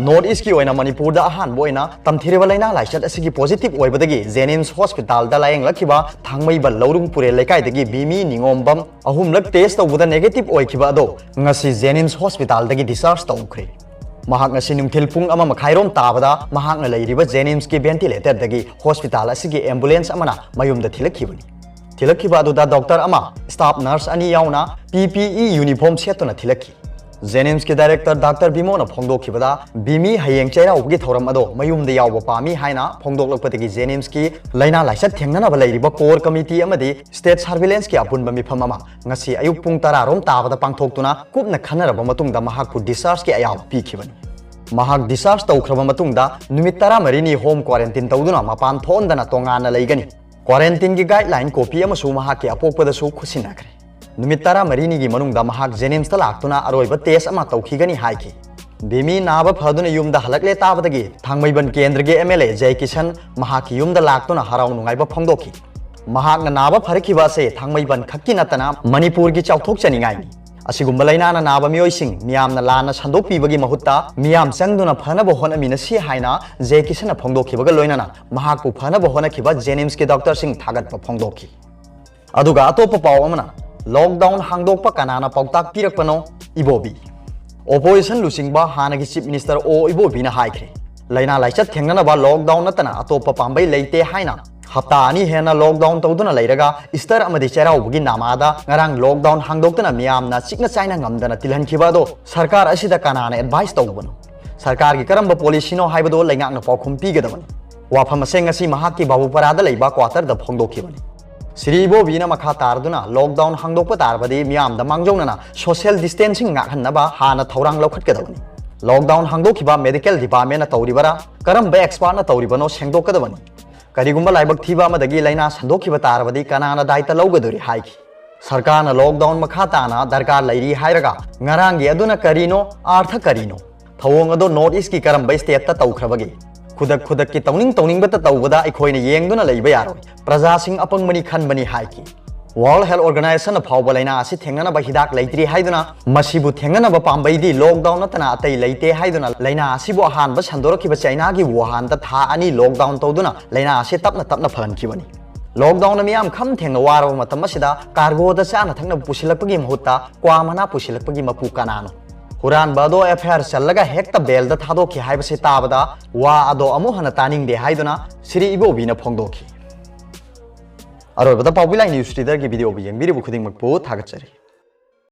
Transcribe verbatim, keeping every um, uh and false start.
North East ꯀꯤ ꯑꯣꯏꯅ ꯃꯅꯤꯄꯨꯔꯗ ꯑꯍꯥꯟꯕ ꯑꯣꯏꯅ ꯇꯝꯊꯤꯔꯕ ꯂꯩꯅꯥ ꯂꯥꯏꯆꯠ ꯑꯁꯤꯒꯤ positive ꯑꯣꯏꯕꯗꯒꯤ JNIMS hospital ꯗ ꯂꯥꯌꯦꯡꯂꯛꯈꯤꯕ ꯊꯥꯡꯃꯩꯕꯟ ꯂꯧꯔꯨꯡ ꯄꯨꯔꯦꯜ ꯂꯩꯀꯥꯏꯗꯒꯤ ꯕꯤꯃꯤ ꯅꯤꯉꯣꯝꯕꯝ ꯑꯍꯨꯝꯂꯛ test ꯇꯧꯕꯗ negative ꯑꯣꯏꯈꯤꯕ ꯑꯗꯣ ꯉꯁꯤ JNIMS hospital ꯗꯒꯤ discharge ꯇꯧꯈ꯭ꯔꯦ꯫ ꯃꯍꯥꯛ ꯉꯁꯤ ꯅꯨꯡꯊꯤꯜ ꯄꯨꯡ ꯑꯃ ꯃꯈꯥꯏꯔꯣꯝ ꯇꯥꯕꯗ ꯃꯍꯥꯛꯅ ꯂꯩꯔꯤꯕ JNIMS ꯀꯤ ventilator ꯗꯒꯤ hospital ꯑꯁꯤꯒꯤ ambulance ꯑꯃꯅ ꯃꯌꯨꯝꯗ ꯊꯤꯜꯂꯛꯈꯤꯕꯅꯤ꯫ ꯊꯤꯜꯂꯛꯈꯤꯕ ꯑꯗꯨꯗ doctor ꯑꯃ, staff nurse ꯑꯅꯤ ꯌꯥꯎꯅ P P E uniform ꯁꯦꯠꯇꯨꯅ ꯊꯤꯜꯂꯛꯈꯤ꯫ JNIMS ꯀꯤ director doctor ꯕꯤꯃꯣꯅ ꯐꯣꯡꯗꯣꯛꯈꯤꯕꯗ, ꯕꯤꯃꯤ ꯍꯌꯦꯡ ꯆꯩꯔꯥꯎꯕꯒꯤ ꯊꯧꯔꯝ ꯑꯗꯣ ꯃꯌꯨꯝꯗ ꯌꯥꯎꯕ ꯄꯥꯝꯃꯤ ꯍꯥꯏꯅ ꯐꯣꯡꯗꯣꯛꯂꯛꯄꯗꯒꯤ JNIMS ꯀꯤ ꯂꯩꯅꯥ ꯂꯥꯏꯆꯠ ꯊꯦꯡꯅꯅꯕ ꯂꯩꯔꯤꯕ core committee ꯑꯃꯗꯤ state surveillance ꯀꯤ ꯑꯄꯨꯟꯕ ꯃꯤꯐꯝ ꯑꯃ ꯉꯁꯤ ꯑꯌꯨꯛ ꯄꯨꯡ ꯇꯔꯥ ꯔꯣꯝ ꯇꯥꯕꯗ ꯄꯥꯡꯊꯣꯛꯇꯨꯅ ꯀꯨꯞꯅ ꯈꯟꯅꯔꯕ ꯃꯇꯨꯡꯗ ꯃꯍꯥꯛꯄꯨ discharge ꯀꯤ ꯑꯌꯥꯕ ꯄꯤꯈꯤꯕꯅꯤ꯫ ꯃꯍꯥꯛ discharge ꯇꯧꯈ꯭ꯔꯕ ꯃꯇꯨꯡꯗ ꯅꯨꯃꯤꯠ ꯇꯔꯥꯃꯔꯤꯅꯤ home quarantine ꯇꯧꯗꯨꯅ ꯃꯄꯥꯟ ꯊꯣꯛꯍꯟꯗꯅ ꯇꯣꯉꯥꯟꯅ ꯂꯩꯒꯅꯤ꯫ Quarantine ꯒꯤ guideline copy ꯑꯃꯁꯨ ꯃꯍꯥꯛꯀꯤ ꯑꯄꯣꯛꯄꯗꯁꯨ ꯈꯨꯠꯁꯤꯟꯅꯈ꯭ꯔꯦ꯫ ꯅꯨꯃꯤꯠ ꯇꯔꯥꯃꯔꯤꯅꯤꯒꯤ ꯃꯅꯨꯡꯗ ꯃꯍꯥꯛ JNIMS ꯇ ꯂꯥꯛꯇꯨꯅ ꯑꯔꯣꯏꯕ test ꯑꯃ ꯇꯧꯈꯤꯒꯅꯤ ꯍꯥꯏꯈꯤ꯫ ꯕꯤꯃꯤ ꯅꯥꯕ ꯐꯗꯨꯅ ꯌꯨꯝꯗ ꯍꯜꯂꯛꯂꯦ ꯇꯥꯕꯗꯒꯤ ꯊꯥꯡꯃꯩꯕꯟ ꯀꯦꯟꯗ꯭ꯔꯒꯤ MLA ꯖꯌꯀꯤꯁꯟ ꯃꯍꯥꯛꯀꯤ ꯌꯨꯝꯗ ꯂꯥꯛꯇꯨꯅ ꯍꯔꯥꯎ ꯅꯨꯡꯉꯥꯏꯕ ꯐꯣꯡꯗꯣꯛꯈꯤ꯫ ꯃꯍꯥꯛꯅ ꯅꯥꯕ ꯐꯔꯛꯈꯤꯕ ꯑꯁꯤ ꯊꯥꯡꯃꯩꯕꯟ ꯈꯛꯀꯤ ꯅꯠꯇꯅ ꯃꯅꯤꯄꯨꯔꯒꯤ ꯆꯥꯎꯊꯣꯛꯆꯅꯤꯡꯉꯥꯏꯅꯤ꯫ ꯑꯁꯤꯒꯨꯝꯕ ꯂꯩꯅꯥꯅ ꯅꯥꯕ ꯃꯤꯑꯣꯏꯁꯤꯡ ꯃꯤꯌꯥꯝꯅ ꯂꯥꯟꯅ ꯁꯟꯗꯣꯛꯄꯤꯕꯒꯤ ꯃꯍꯨꯠꯇ ꯃꯤꯌꯥꯝ ꯆꯪꯗꯨꯅ ꯐꯅꯕ ꯍꯣꯠꯅꯃꯤꯟꯅꯁꯤ ꯍꯥꯏꯅ ꯖꯌꯀꯤꯁꯟꯅ ꯐꯣꯡꯗꯣꯛꯈꯤꯕꯒ ꯂꯣꯏꯅꯅ ꯃꯍꯥꯛꯄꯨ ꯐꯅꯕ ꯍꯣꯠꯅꯈꯤꯕ JNIMS ꯀꯤ doctor ꯁꯤꯡ ꯊꯥꯒꯠꯄ ꯐꯣꯡꯗꯣꯛꯈꯤ꯫ ꯑꯗꯨꯒ ꯑꯇꯣꯞꯄ ꯄꯥꯎ ꯑꯃꯅ, lockdown ꯍꯥꯡꯗꯣꯛꯄ ꯀꯅꯥꯅ ꯄꯥꯎꯇꯥꯛ ꯄꯤꯔꯛꯄꯅꯣ? ꯏꯕꯣꯕꯤ꯫ Opposition ꯂꯨꯆꯤꯡꯕ ꯍꯥꯟꯅꯒꯤ Chief Minister ꯑꯣ ꯏꯕꯣꯕꯤꯅ ꯍꯥꯏꯈ꯭ꯔꯦ, ꯂꯩꯅꯥ ꯂꯥꯏꯆꯠ ꯊꯦꯡꯅꯅꯕ lockdown ꯅꯠꯇꯅ ꯑꯇꯣꯞꯄ ꯄꯥꯝꯕꯩ ꯂꯩꯇꯦ ꯍꯥꯏꯅ꯫ ꯍꯞꯇꯥ ꯑꯅꯤ ꯍꯦꯟꯅ lockdown ꯇꯧꯗꯨꯅ ꯂꯩꯔꯒ Easter ꯑꯃꯗꯤ ꯆꯩꯔꯥꯎꯕꯒꯤ ꯅꯃꯥꯗ ꯉꯔꯥꯡ lockdown ꯍꯥꯡꯗꯣꯛꯇꯨꯅ ꯃꯤꯌꯥꯝꯅ ꯆꯤꯛꯅ ꯆꯥꯏꯅ ꯉꯝꯗꯅ ꯇꯤꯜꯍꯟꯈꯤꯕ ꯑꯗꯣ ꯁꯔꯀꯥꯔ ꯑꯁꯤꯗ ꯀꯅꯥꯅ advice ꯇꯧꯕꯅꯣ? ꯁꯔꯀꯥꯔꯒꯤ ꯀꯔꯝꯕ policy ꯅꯣ ꯍꯥꯏꯕꯗꯣ ꯂꯩꯉꯥꯛꯅ ꯄꯥꯎꯈꯨꯝ ꯄꯤꯒꯗꯕꯅꯤ꯫ ꯋꯥꯐꯝ ꯑꯁꯦ ꯉꯁꯤ ꯃꯍꯥꯛꯀꯤ ꯕꯥꯕꯨꯄꯥꯔꯥꯗ ꯂꯩꯕ quarter ꯗ ꯐꯣꯡꯗꯣꯛꯈꯤꯕꯅꯤ꯫ ꯁ꯭ꯔꯤ ꯏꯕꯣꯕꯤꯅ ꯃꯈꯥ ꯇꯥꯔꯗꯨꯅ, lockdown ꯍꯥꯡꯗꯣꯛꯄ ꯇꯥꯔꯕꯗꯤ ꯃꯤꯌꯥꯝꯗ ꯃꯥꯡꯖꯧꯅꯅ social distancing ꯉꯥꯛꯍꯟꯅꯕ ꯍꯥꯟꯅ ꯊꯧꯔꯥꯡ ꯂꯧꯈꯠꯀꯗꯕꯅꯤ꯫ Lockdown ꯍꯥꯡꯗꯣꯛꯈꯤꯕ medical department ꯅ ꯇꯧꯔꯤꯕꯔꯥ, ꯀꯔꯝꯕ expert ꯅ ꯇꯧꯔꯤꯕꯅꯣ ꯁꯦꯡꯗꯣꯛꯀꯗꯕꯅꯤ꯫ ꯀꯔꯤꯒꯨꯝꯕ ꯂꯥꯏꯕꯛ ꯊꯤꯕ ꯑꯃꯗꯒꯤ ꯂꯩꯅꯥ ꯁꯟꯗꯣꯛꯈꯤꯕ ꯇꯥꯔꯕꯗꯤ ꯀꯅꯥꯅ ꯗꯥꯏꯇ ꯂꯧꯒꯗꯣꯔꯤ ꯍꯥꯏꯈꯤ꯫ ꯁꯔꯀꯥꯔꯅ lockdown ꯃꯈꯥ ꯇꯥꯅ ꯗꯔꯀꯥꯔ ꯂꯩꯔꯤ ꯍꯥꯏꯔꯒ ꯉꯔꯥꯡꯒꯤ ꯑꯗꯨꯅ ꯀꯔꯤꯅꯣ, ꯑꯥꯔꯊ ꯀꯔꯤꯅꯣ? ꯊꯧꯑꯣꯡ ꯑꯗꯣ North East ꯀꯤ ꯀꯔꯝꯕ state ꯇ ꯇꯧꯈ꯭ꯔꯕꯒꯦ? ꯈꯨꯗꯛ ꯈꯨꯗꯛꯀꯤ ꯇꯧꯅꯤꯡ ꯇꯧꯅꯤꯡꯕꯇ ꯇꯧꯕꯗ ꯑꯩꯈꯣꯏꯅ ꯌꯦꯡꯗꯨꯅ ꯂꯩꯕ ꯌꯥꯔꯣꯏ꯫ ꯄ꯭ꯔꯖꯥꯁꯤꯡ ꯑꯄꯪꯕꯅꯤ ꯈꯟꯕꯅꯤ ꯍꯥꯏꯈꯤ꯫ World Health Organization ꯐꯥꯎꯕ ꯂꯥꯏꯅꯥ ꯑꯁꯤ ꯊꯦꯡꯅꯅꯕ ꯍꯤꯗꯥꯛ ꯂꯩꯇ꯭ꯔꯤ ꯍꯥꯏꯗꯨꯅ, ꯃꯁꯤꯕꯨ ꯊꯦꯡꯅꯅꯕ ꯄꯥꯝꯕꯩꯗꯤ lockdown ꯅꯠꯇꯅ ꯑꯇꯩ ꯂꯩꯇꯦ ꯍꯥꯏꯗꯨꯅ, ꯂꯥꯏꯅꯥ ꯑꯁꯤꯕꯨ ꯑꯍꯥꯟꯕ ꯁꯟꯗꯣꯔꯛꯈꯤꯕ ꯆꯥꯏꯅꯥꯒꯤ ꯋꯨꯍꯥꯟꯗ ꯊꯥ ꯑꯅꯤ lockdown ꯇꯧꯗꯨꯅ ꯂꯥꯏꯅꯥ ꯑꯁꯤ ꯇꯞꯅ ꯇꯞꯅ ꯐꯍꯟꯈꯤꯕꯅꯤ꯫ Lockdown ꯅ ꯃꯤꯌꯥꯝ ꯈꯝ ꯊꯦꯡꯅ ꯋꯥꯔꯕ ꯃꯇꯝ ꯑꯁꯤꯗ cargo ꯗ ꯆꯥꯅ ꯊꯛꯅꯕ ꯄꯨꯁꯤꯜꯂꯛꯄꯒꯤ ꯃꯍꯨꯠꯇ ꯀ꯭ꯋꯥ ꯃꯅꯥ ꯄꯨꯁꯤꯜꯂꯛꯄꯒꯤ ꯃꯄꯨ ꯀꯅꯥꯅꯣ? ꯍꯨꯔꯥꯟꯕ ꯑꯗꯣ F I R ꯆꯜꯂꯒ ꯍꯦꯛꯇ bail ꯗ ꯊꯥꯗꯣꯛꯈꯤ ꯍꯥꯏꯕꯁꯤ ꯇꯥꯕꯗ ꯋꯥ ꯑꯗꯣ ꯑꯃꯨꯛ ꯍꯟꯅ ꯇꯥꯅꯤꯡꯗꯦ ꯍꯥꯏꯗꯨꯅ ꯁ꯭ꯔꯤ ꯏꯕꯣꯕꯤꯅ ꯐꯣꯡꯗꯣꯛꯈꯤ꯫ ꯑꯔꯣꯏꯕꯗ ꯄꯥꯎꯕꯤ ꯂꯥꯏ news reader ꯒꯤ video ꯕꯨ ꯌꯦꯡꯕꯤꯔꯤꯕ ꯈꯨꯗꯤꯡꯃꯛꯄꯨ ꯊꯥꯒꯠꯆꯔꯤ꯫